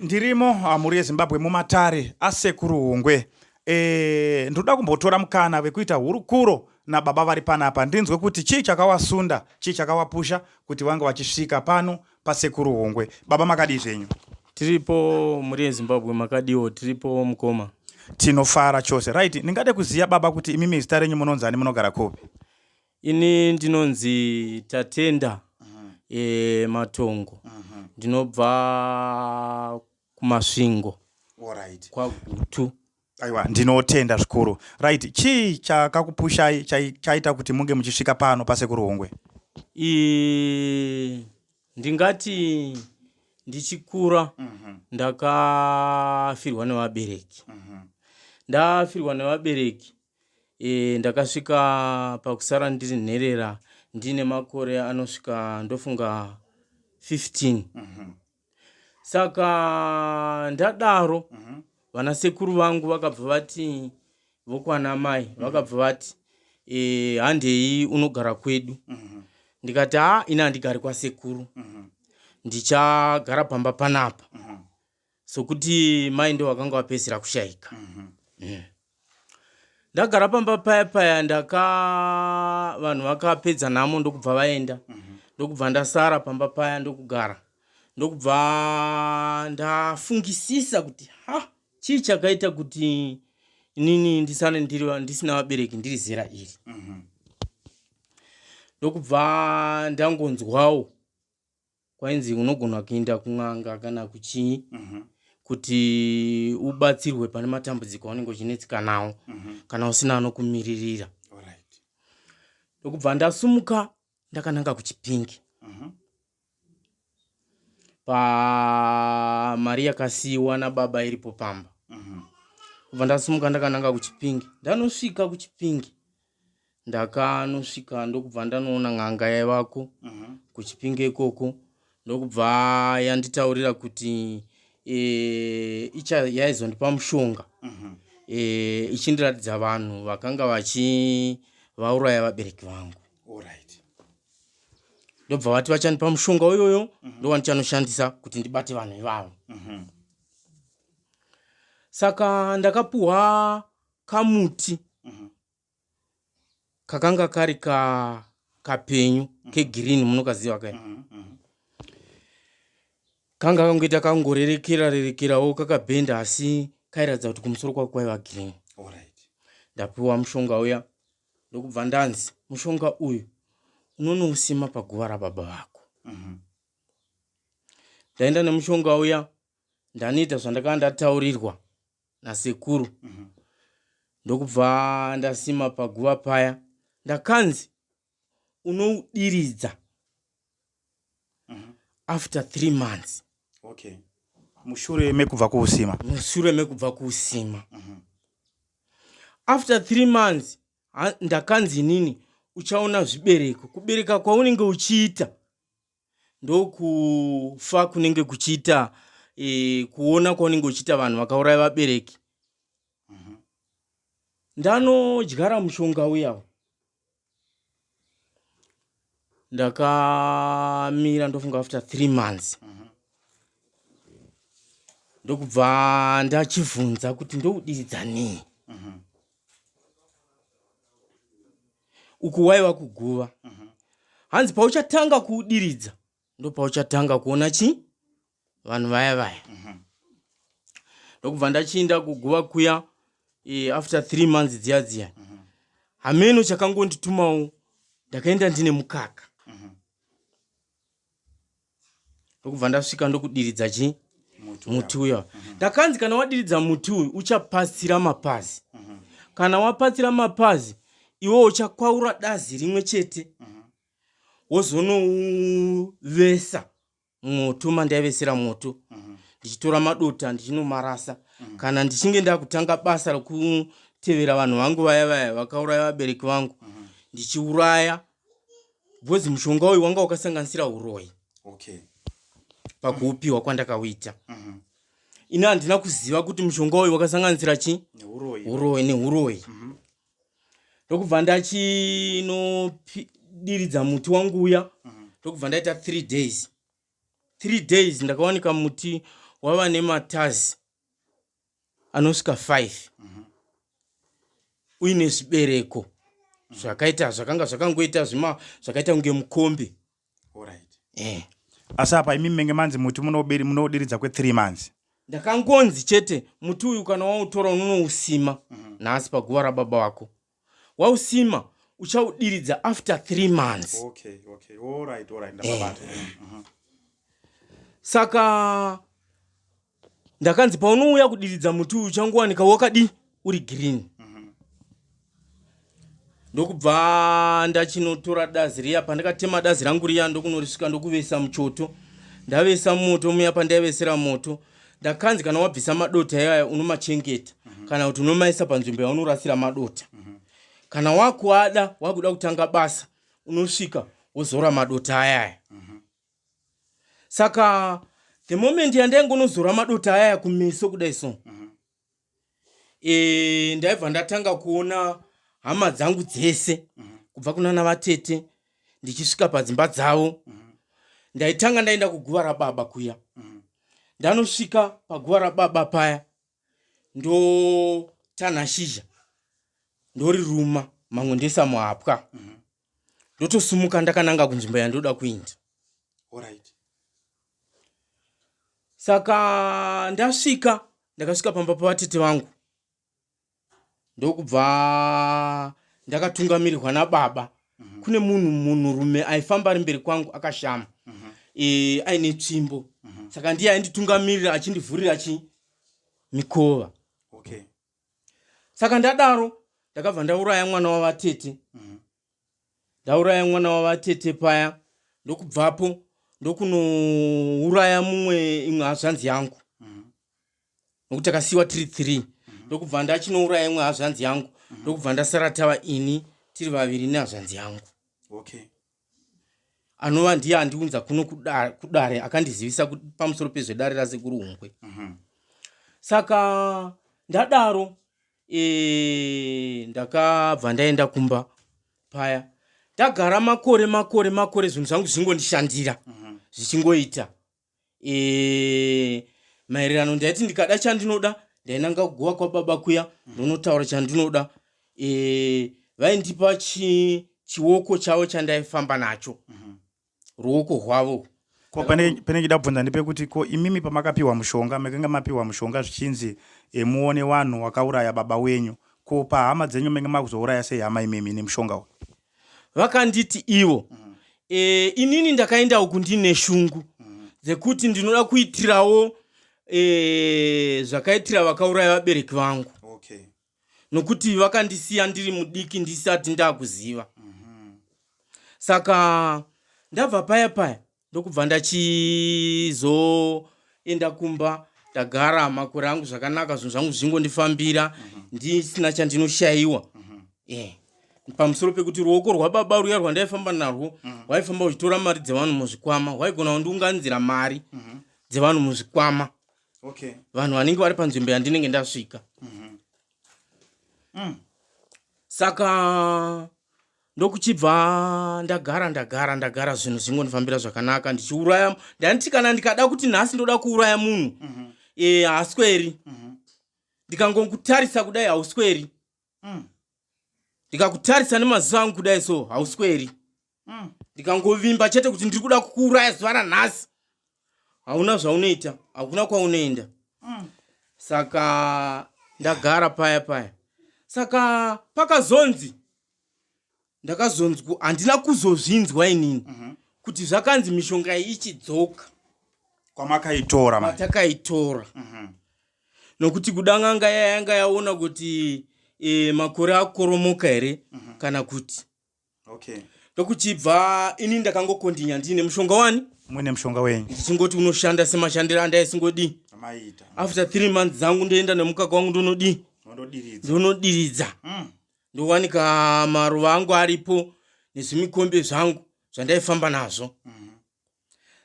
Ndirimo ah, mhuri yeZimbabwe mumatare aSekuru Hungwe. E, ndinoda kumbotora mukana wekuita hurukuro nababa vari panapa ndinzwe kuti chii chakawasunda, chii chakawapusha kuti vange vachisvika pano paSekuru Hungwe. Baba makadii zvenyu? Tiripo mhuri yeZimbabwe makadiwo, tiripo mukoma. Tinofara chose. Right, ndingade kuziva baba kuti imimi zita renyu munonzani munogara kupi? Ini ndinonzi Tatenda e, Matongo. Ndinobva kuMasvingo. Alright. KwaGutu. Aiwa, ndinotenda zvikuru. Right, chii chakakupushai chaita kuti munge muchisvika pano paSekuru Hungwe? E, ndingati ndichikura ndakafirwa nevabereki. Ndafirwa nevabereki E, ndakasvika pakusara ndiri nherera ndine makore anosvika ndofunga 15 Saka ndadaro vana sekuru vangu vakabva vati vokwana mai vakabva vati e, handei unogara kwedu. Ndikati ha, ini handigari kwasekuru, ndichagara pamba panapa sokuti mai ndo vakanga vapedzisira kushaika. Ndagara pamba paya paya ndaka vanhu vakapedza nhamo ndokubva vaenda. Ndokubva ndasara pamba paya ndokugara, ndokubva ndafungisisa kuti ha, chii chakaita kuti inini ndisane ndiri ndisina vabereki ndiri zera iri. Ndokubva ndangonzwawo kwainzi unogona kuenda kun'anga kana kuchii kuti ubatsirwe pane matambudziko aunenge uchinetseka nawo kana usina anokumiririra. Ndokubva ndasumuka ndakananga kuChipingi pamari yakasiyiwa nababa iripo pamba. Kubva ndasumuka ndakananga kuChipingi, ndanosvika kuChipingi, ndakanosvika ndokubva ndanoona n'anga yaivako kuChipinge ikoko, ndokubva yanditaurira kuti e, icha yaizondipa mushonga e, ichindiratidza vanhu vakanga vachi vauraya vabereki vangu. Ndobva vati vachandipa mushonga uyoyo ndowandichanoshandisa kuti ndibate vanhu ivavo. Saka ndakapuhwa kamuti kakanga kari ka kapenyu kegirini, munokaziva kai, kanga kangoita kangorerekera rerekerawo kakabhenda, asi kairatidza kuti kumusoro kwako kwaiva girini. Ndapiwa mushonga uya, ndokubva ndanzi mushonga uyu unonousima paguva rababa vako. Ndaenda nemushonga uya, ndanoita zvandakanga ndataurirwa nasekuru, ndokubva ndasima paguva paya. Ndakanzi unoudiridza after 3 months. Okay. Mushure mekubva kuusima. Mushure mekubva kuusima after 3 months ndakanzi inini uchaona zvibereko. Kubereka kwaunenge uchiita ndokufa kunenge kuchiita e, kuona kwaunenge uchiita vanhu vakauraya vabereki. Ndanodyara mushonga uyawo, ndakamira ndofunga after 3 months, ndokubva ndachibvunza kuti ndoudiridza nei uku waiva kuguva. Hanzi pauchatanga kuudiridza ndopauchatanga kuona chi vanhu vaya vaya. Ndokubva ndachiinda kuguva kuya e, after 3 months dziya dziya. Hameno chakangonditumawo, ndakaenda ndine mukaka, ndokubva ndasvika ndokudiridza chi muti uya. Ndakanzi kana wadiridza muti uyu uchapatsira mapazi. Kana wapatsira mapazi, iwe uchakwaura dazi rimwe chete, wozonouvesa mwoto mandaivesera mwoto, ndichitora madota ndichinomarasa kana ndichinge ndakutanga basa rekutevera vanhu vangu vaya vaya vakauraya vabereki vangu, ndichiuraya, because mushonga uyu wanga wakasanganisira uroyi pakuupiwa kwandakauita. Ini handina kuziva kuti mushonga uyu wakasanganisira chi uroyi neuroyi. Ndokubva ndachinodiridza muti wangu uya, ndokubva ndaita 3 days. 3 days ndakawanika muti. wava nematazi anosvika 5 uine zvibereko zvakaita zvakanga zvakangoita zvima zvakaita kunge mukombe. Alright. Eh. Asi apa imi menge manzi muti munoudiridza kwe 3 months. Ndakangonzi chete muti uyu kana wautora unonousima nhasi paguva rababa vako. Wausima uchaudiridza after 3 months. Okay, okay. Alright, alright. Ndabata. Eh. Saka ndakanzi paunouya kudiridza muti uyu uchangowanika wakadii uri green. Ndokubva ndachinotora dazi riya, pandakatema dazi rangu riya ndokunorisvika ndokuvesa muchoto. Ndavesa moto muya, pandaivesera moto ndakanzi kana wabvisa madota iyaya unomachengeta kana kuti unomaisa panzvimbo yaunorasira madota. Kana wakuada wakuda kutanga basa unosvika wozora madota ayaya. Saka the moment yandaingonozora madota ayaya kumeso kudai so, ndaibva ndatanga kuona hama dzangu dzese kubva kunana vatete ndichisvika padzimba dzavo. Ndaitanga ndaenda kuguva rababa kuya. Ndanosvika paguva rababa paya ndotanha shizha ndoriruma, mamwe ndoisa muhapwa, ndotosumuka ndakananga kunzvimbo yandoda kuinda. Alright. Saka ndasvika, ndakasvika pamba pavatete vangu ndokubva ndakatungamirirwa nababa. Kune munhu munhurume aifamba ari mberi kwangu akashama, aine tsvimbo. Saka ndiye ainditungamirira achindivhurira chi mikova. Okay. Saka ndadaro ndakabva ndauraya mwana wavatete. Ndauraya mwana wavatete paya ndokubvapo ndokunouraya mumwe imwe hazvanzi yangu, nokuti takasiyiwa tiri 3. Ndokubva ndachinouraya imwe hazvanzi yangu, ndokubva ndasara tava ini tiri vaviri nehazvanzi yangu. Okay. Anova ndiye andiunza kuno kudare akandizivisa pamusoro pezvedare raSekuru Hungwe. Saka ndadaro ndakabva ndaenda kumba paya, ndagara makore makore makore, zvinhu zvangu zvichingondishandira, zvichingoita maererano. Ndaiti ndikada chandinoda ndainanga kuguva kwababa kuya ndonotaura chandinoda. Vaindipa chioko chavo chandaifamba nacho, ruoko rwavo. Ko pane chida kubvunza ndepekuti ko imimi pamakapiwa mushonga, makanga mapiwa mushonga zvichinzi muone vanhu wakauraya baba wenyu, ko pahama dzenyu menge makuzouraya sei hama imimi nemushonga uyu? Vakanditi ivo, inini ndakaenda uku ndine shungu dzekuti ndinoda kuitirawo zvakaitira vakauraya vabereki vangu, nokuti vakandisiya ndiri mudiki ndisati ndakuziva. Saka ndabva paya paya ndokubva ndachizoenda kumba, ndagara makore angu zvakanaka, zvinhu zvangu zvingondifambira ndisina chandinoshayiwa. Pamusoro pekuti ruoko rwababa ruya rwandaifamba narwo rwaifamba ruchitora mari dzevanhu muzvikwama, rwaigona kundiunganidzira mari dzevanhu muzvikwama, vanhu vanenge vari panzvimbo yandinenge ndasvika. Saka ndokuchibva ndagara ndagara ndagara, zvinhu zvingondifambira zvakanaka, ndichiuraya. Ndanditi kana ndikada kuti nhasi ndoda kuuraya munhu, haasweri. Ndikangokutarisa kudai hausweri. Ndikakutarisa nemaziso angu kudai so hausweri. Ndikangovimba chete kuti ndiri kuda kukuuraya zuva ranhasi, hauna zvaunoita, hakuna kwaunoenda. Saka ndagara paya paya, saka pakazonzi ndakazonzwa, handina kuzozvinzwa inini, kuti zvakanzi mishonga iyi ichidzoka kwamakaitora manje. Kwatakaitora, nokuti kuda n'anga yayanga yaona kuti makore akoromoka here kana kuti. Ndokuchibva ini ndakangokondinya ndiine mushonga wani. Muine mushonga wenyu. Ndichingoti unoshanda semashandiro andaisingodii. Maita. After 3 months dzangu ndoenda nemukaka wangu ndonodii? Mondodiridza. Ndonodiridza. Ndowanika maruva angu aripo nezvimikombe zvangu zvandaifamba nazvo.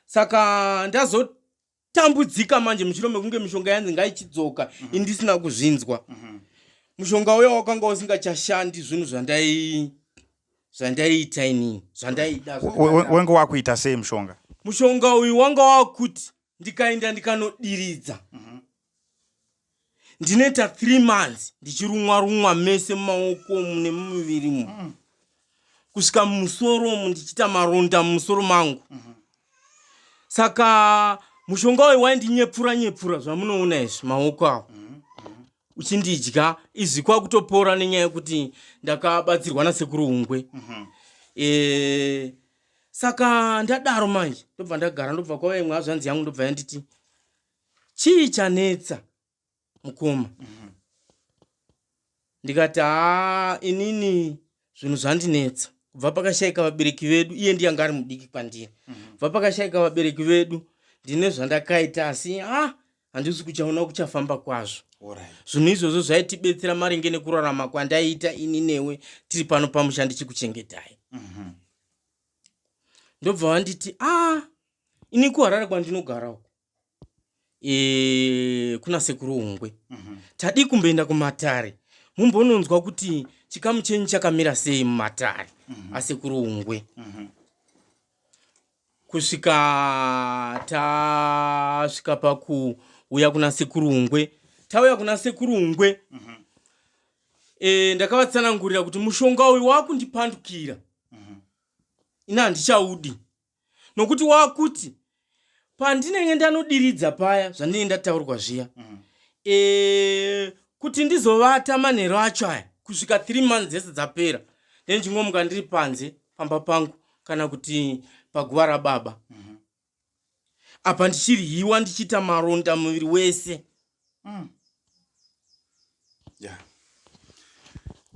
Saka ndazotambudzika manje mushure mekunge mishonga yanzi ngaichidzoka, ini ndisina kuzvinzwa. Mushonga uya wakanga usingachashandi zvinhu zvandaiita inini, zvandaida. Wenge wakuita sei mushonga? Mushonga uyu wanga wakuti Ndikaenda ndikanodiridza, ndinoita 3 months ndichirumwa rumwa mese mumaoko umu nemumuviri umu, kusvika mumusoro umu, ndichiita maronda mumusoro mangu. Saka mushonga uyu waindinyepfura nyepfura zvamunoona izvi, maoko awo uchindidya izvi, kwakutopora nenyaya yekuti ndakabatsirwa nasekuru Hungwe. Saka ndadaro manje, ndobva ndagara, ndobva kwauya imwe hazvanzi yangu, ndobva yanditi, "Chii chanetsa, mukoma?" Ndikati, "Haa, inini zvinhu zvandinetsa kubva pakashayika vabereki vedu." Iye ndiye anga ari mudiki kwandiri. "Kubva pakashayika vabereki vedu, ndine zvandakaita, asi ha, handisi kuchaona kuchafamba kwazvo. Zvinhu izvozvo zvaitibetsera maringe nekurarama kwandaiita ini newe tiri pano pamusha ndichikuchengetai." Ndobva vanditi, "A, ini kuHarare kwandinogara uko kuna sekuru Hungwe. Tadii kumboenda kumatare mumbononzwa kuti chikamu chenyu chakamira sei mumatare asekuru Hungwe?" Kusvika tasvika pakuuya kuna sekuru Hungwe, tauya kuna sekuru Hungwe, ndakavatsanangurira kuti mushonga uyu wakundipandukira, ini handichaudi, nokuti wakuti pandinenge ndanodiridza paya zvandinenge ndataurwa zviya, kuti ndizovata manheru acho aya kusvika 3 months dzese dzapera, ndendichingomuka ndiri panze pamba pangu kana kuti paguva rababa apa, ndichiryiwa, ndichiita maronda muviri wese. Yeah.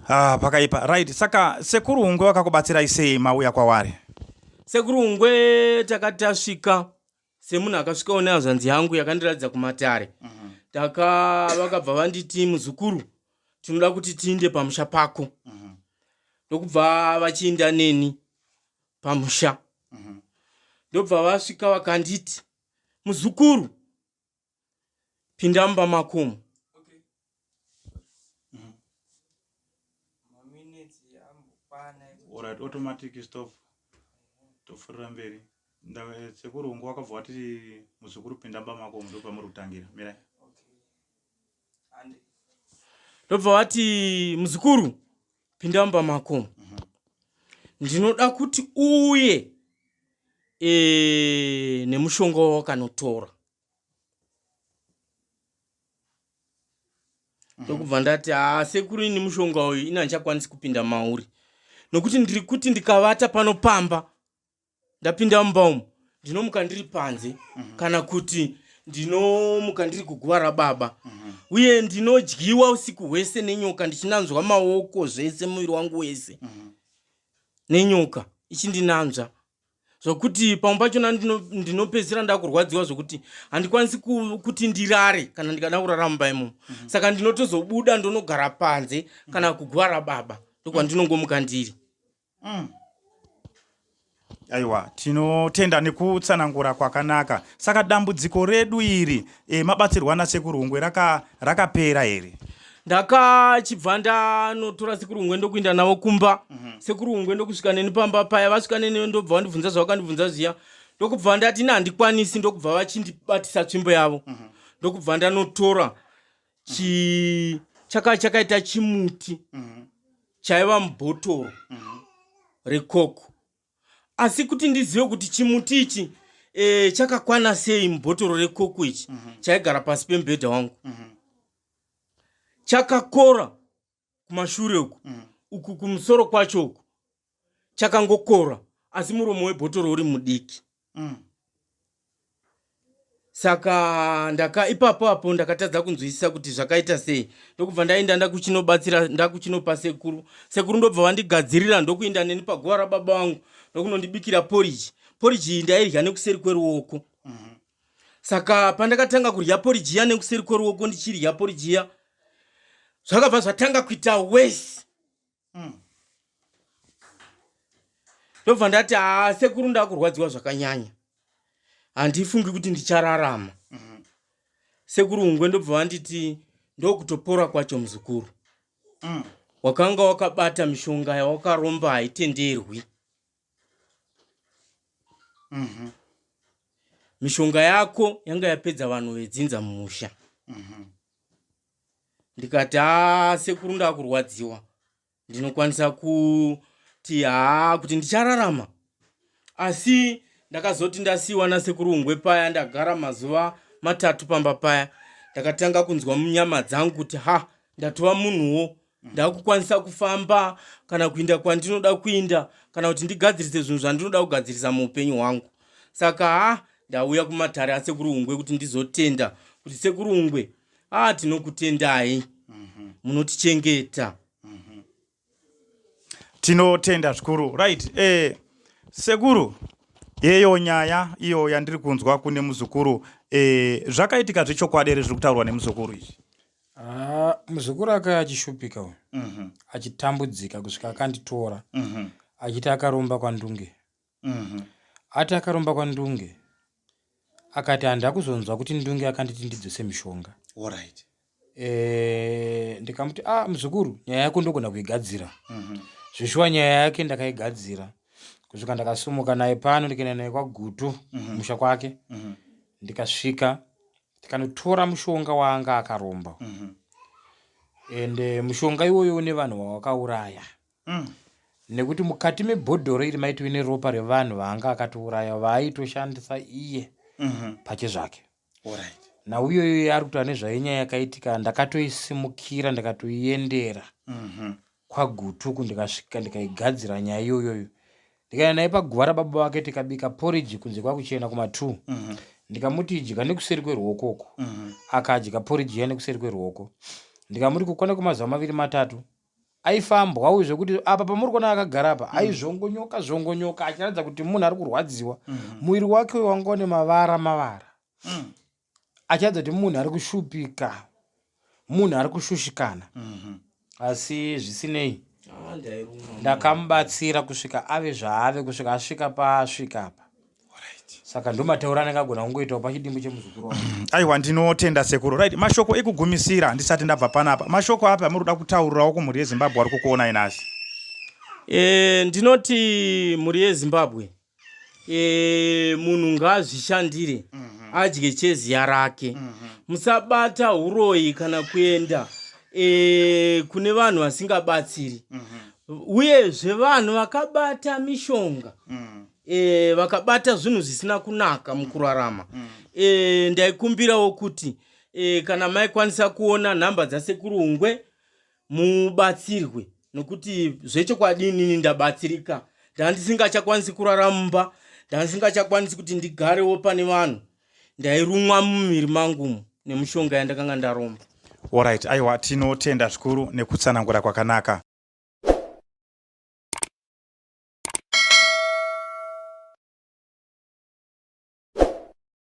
Ah, pakaipa. Right, saka sekuru Hungwe vakakubatsirai sei mauya kwavari? Sekuru Hungwe, takati tasvika, semunhu akasvikawo nehazvanzi yangu yakandiratidza kumatare, taka vakabva vanditi, "Muzukuru, tinoda kuti tiinde pamusha pako." Ndokubva vachiinda neni pamusha. Ndobva vasvika vakanditi, "Muzukuru, pinda mumba makomo." Maminitsi ambokwana. Alright, automatic stop, topfuurira mberi. Sekuru Hungwe wakabva wati, "Muzukuru, pinda mumba mako." Ndo pamuri kutangira, mirai. Okay, hande. Ndobva vati, "Muzukuru, pinda mumba mako, ndinoda kuti uuye nemushonga wawakanotora." Ndokubva ndati, "Haa, sekuru, ini mushonga uyu ini handichakwanisi kupinda mauri, nokuti ndiri kuti ndikavata pano pamba, ndapinda mumba umu, ndinomuka ndiri panze kana kuti ndinomuka ndiri kuguva rababa, uye ndinodyiwa usiku hwese nenyoka, ndichinanzwa maoko zvese, muviri wangu wese nenyoka ichindinanzva, zvokuti pamwe pachona ndinopedzisira ndakurwadziwa zvokuti handikwanisi kuti ndirare kana ndikada kurara mumba imomo. Saka ndinotozobuda ndonogara panze kana kuguva rababa, ndokwandinongomuka ndiri." Aiwa, tinotenda nekutsanangura kwakanaka. Saka dambudziko redu iri, mabatsirwa nasekuru Hungwe, rakapera here? Ndakachibva ndanotora sekuru Hungwe ndokuinda navo kumba. Sekuru Hungwe ndokusvika neni pamba paya. Vasvika neni, ndobva vandibvunza zvavakandibvunza zviya, ndokubva ndati, "Ini handikwanisi." Ndokubva vachindibatisa tsvimbo yavo, ndokubva ndanotora chi chakaita chimuti chaiva mubhotoro reCoke. Asi kuti ndizive kuti chimuti ichi chakakwana sei mubhotoro reCoke ichi, chaigara pasi pemubhedha wangu, chakakora kumashure uku, uku kumusoro kwacho uku chakangokora, asi muromo webhotoro uri mudiki. Saka ndaka ipapo apo ndakatadza kunzwisisa kuti zvakaita sei, ndokubva ndaenda ndakuchinobatsira, ndakuchinopa sekuru. Sekuru ndobva vandigadzirira, ndokuinda neni paguva rababa vangu, ndokunondibikira poriji. Poriji iyi ndairya nekuseri kweruoko. Saka pandakatanga kurya poriji iya nekuseri kweruoko, ndichirya poriji iya, zvakabva zvatanga kuita wesi. Ndobva ndati, "Haa, sekuru, ndakurwadziwa zvakanyanya, handifungi kuti ndichararama." Sekuru Hungwe ndobva vanditi, "Ndokutopora kwacho, muzukuru. Wakanga wakabata mishonga yawakaromba, haitenderwi." Mishonga yako yanga yapedza vanhu vedzinza mumusha. Ndikati haa sekuru ndakurwadziwa, ndinokwanisa kuti haa kuti ndichararama. Asi ndakazoti ndasiiwa nasekuru Hungwe paya, ndagara mazuva matatu pamba paya, ndakatanga kunzwa munyama dzangu kuti ha ndatova munhuwo, ndakukwanisa kufamba kana kuinda kwandinoda kuinda, kana kuti ndigadzirise zvinhu zvandinoda kugadzirisa muupenyu hwangu. Saka ha ndauya kumatare asekuru Hungwe kuti ndizotenda kuti sekuru Hungwe, a tinokutendai, munotichengeta. Tinotenda zvikuru. Right, sekuru, yeyo nyaya iyo yandiri kunzwa kune muzukuru, zvakaitika zvechokwadi here zviri kutaurwa nemuzukuru izvi? Ah, muzukuru akauya achishupika uyu, achitambudzika kusvika akanditora, achiti akaromba kwaNdunge. Ati akaromba kwaNdunge, akati handa kuzonzwa kuti Ndunge akanditi ndidzose mishonga. Ndikamuti ah, muzukuru, nyaya yako ndogona kuigadzira. Zveshuwa nyaya yake ndakaigadzira kusvika ndakasumuka naye pano, ndikaenda naye kwaGutu, musha kwake. Ndikasvika tikanotora mushonga waanga akaromba, ende mushonga iwoyo une vanhu vawakauraya, nekuti mukati mebhodhoro iri maitove neropa revanhu vaanga akatouraya, vaaitoshandisa iye pache zvake. Nhau iyoyo ari kutaura nezvayo, nyaya yakaitika, ndakatoisimukira, ndakatoiendera kwaGutuku, ndikasvika ndikaigadzira nyaya iyoyoyo, ndikaenda naye paguva rababa vake, tikabika poriji kunze kwakuchena kuma2. Ndikamuti idya nekuseri kweruoko uko. Akadya poriji iya nekuseri kweruoko. Ndikamuti kukwana kwemazuva 2 3 aifambwawo, zvekuti apa pamuri kuona akagara apa, aizvongonyoka zvongonyoka achiratidza kuti munhu ari kurwadziwa. Muviri wake wanga une mavara mavara, achiratidza kuti munhu ari kushupika, munhu ari kushushikana. Asi zvisinei, Ah, ndairumwa. ndakamubatsira kusvika ave zvaave, kusvika asvika paasvika apa. Saka ndomatauro anenge agona kungoitawo pachidimbu chemuzukuru wangu. Aiwa, ndinotenda sekuru. Right, mashoko ekugumisira ndisati ndabva panapa, mashoko api amuri kuda kutaurirawo kumhuri yeZimbabwe vari kukuonai nhasi? Ndinoti mhuri yeZimbabwe, munhu ngaazvishandire, adye cheziya rake. Musabata uroyi kana kuenda kune vanhu vasingabatsiri. Uyezve vanhu vakabata mishonga, vakabata zvinhu zvisina kunaka mukurarama, ndaikumbirawo kuti kana maikwanisa kuona nhamba dzasekuru Hungwe, mubatsirwe, nokuti zvechokwadi inini ndabatsirika. Ndandisingachakwanisi kurara mumba, ndandisingachakwanisi kuti ndigarewo pane vanhu, ndairumwa mumuviri mangu nemushonga yandakanga ndaromba. Alright, aiwa, tinotenda zvikuru nekutsanangura kwakanaka.